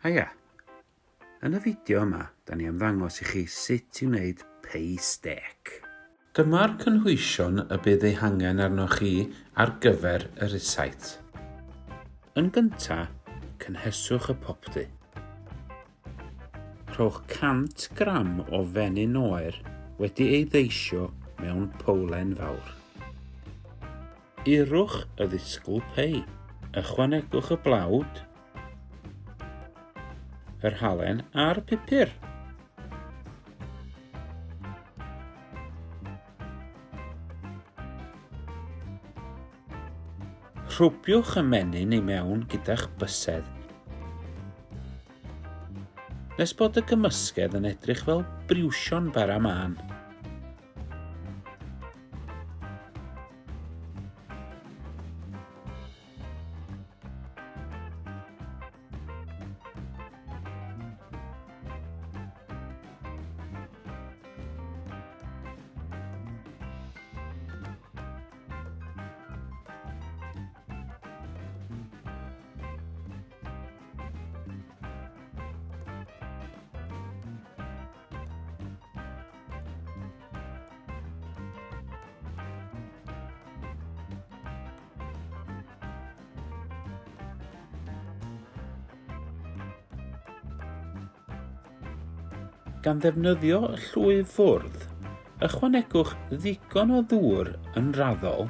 Haia! Yn y fideo yma, da ni am ddangos i chi sut i wneud pei stêc. Dyma'r cynhwysion y bydd eu hangen arnoch chi ar gyfer y rysáit. Yn gyntaf, cynheswch y popty. Rhowch 100 gram o fenyn oer wedi ei ddeisio mewn powlen fawr. Irwch y ddisgl pei. Ychwanegwch y blawd, yr halen a'r pupur. Rhwbiwch y menyn i mewn gyda'ch bysedd nes bod y gymysgedd yn edrych fel briwsion bara mân. Gan ddefnyddio llwy fwrdd, ychwanegwch ddigon o ddŵr yn raddol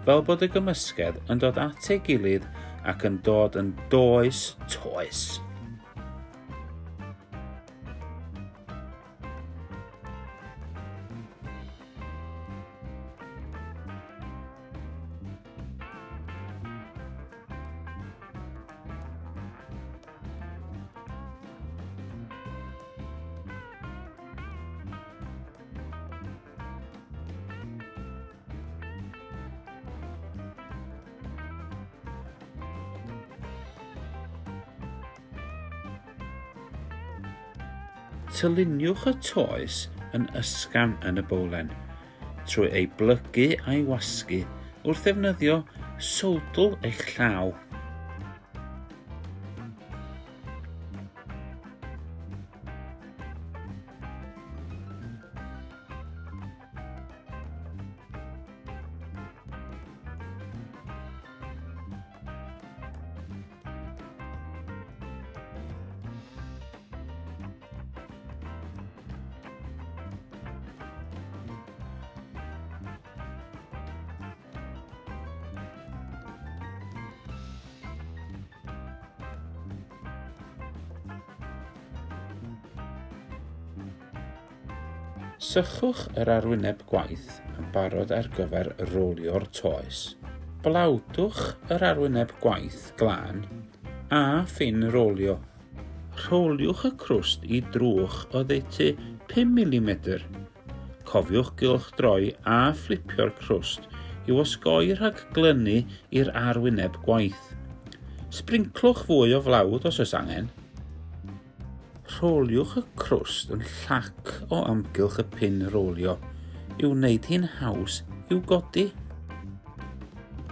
fel bod y gymysgedd yn dod at ei gilydd ac yn dod yn does toes. Tyliniwch y toes yn ysgafn yn y bowlen trwy ei blygu a'i wasgu wrth ddefnyddio sowdl eich llaw. Sychwch yr arwyneb gwaith yn barod ar gyfer rholio'r toes. Blawdwch yr arwyneb gwaith glân a ffin rolio. Rholiwch y crwst i drwch oddeutu 5 milimetr. Cofiwch gylchdroi a fflipio'r crwst i'w osgoi rhag glynu i'r arwyneb gwaith. Sbrinclwch fwy o flawd os oes angen. Rholiwch y crwst yn llac o amgylch y pin rholio i'w wneud hi'n haws i'w godi.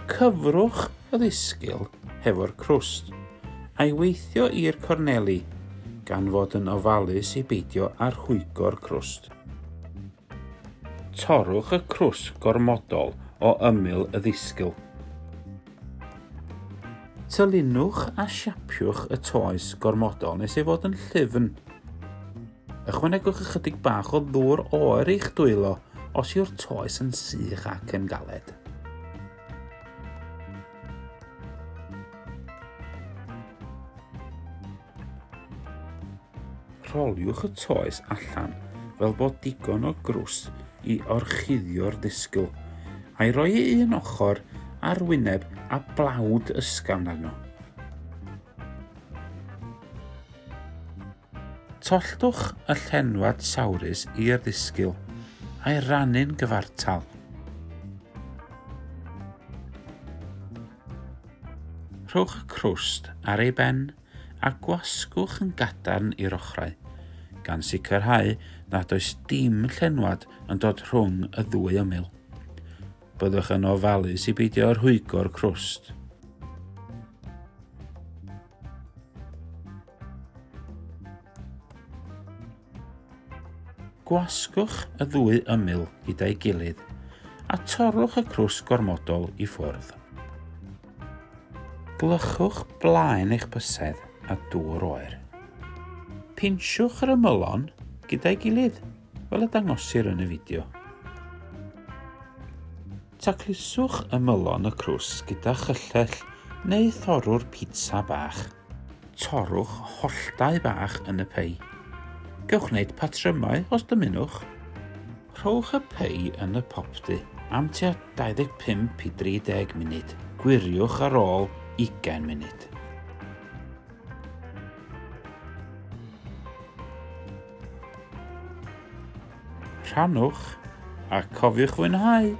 Cyfrwch y ddisgyl hefo'r crwst a'i weithio i'r corneli, gan fod yn ofalus i beidio â rhwygo'r crwst. Torrwch y crwst gormodol o ymyl y ddisgyl. Tylunwch a siapiwch y toes gormodol nes ei fod yn llyfn. Ychwanegwch ychydig bach o ddŵr oer i'ch dwylo os yw'r toes yn sych ac yn galed. Rholiwch y toes allan fel bod digon o grwst i orchuddio'r ddisgl, a'i roi i un ochr ar wyneb a blawd ysgafn arno. Tolltwch y llenwad sawrus i'r ddisgyl a'i rannu'n gyfartal. Rhowch y crwst ar ei ben a gwasgwch yn gadarn i'r ochrau, gan sicrhau nad oes dim llenwad yn dod rhwng y ddwy ymyl. Byddwch yn ofalus i beidio â rhwygo'r crwst. Gwasgwch y ddwy ymyl gyda'i gilydd a torrwch y crwst gormodol i ffwrdd. Gwlychwch blaen eich bysedd â dŵr oer. Pinsiwch yr ymylon gyda'i gilydd, fel y dangosir yn y fideo. Tacluswch ymylon y crwst gyda chyllell neu thorrwr pizza bach. Torrwch holltau bach yn y pei. Gewch wneud patrymau os dymunwch. Rhowch y pei yn y popty am tua 25 i 30 munud. Gwiriwch ar ôl 20 munud. Rhannwch a cofiwch fwynhau!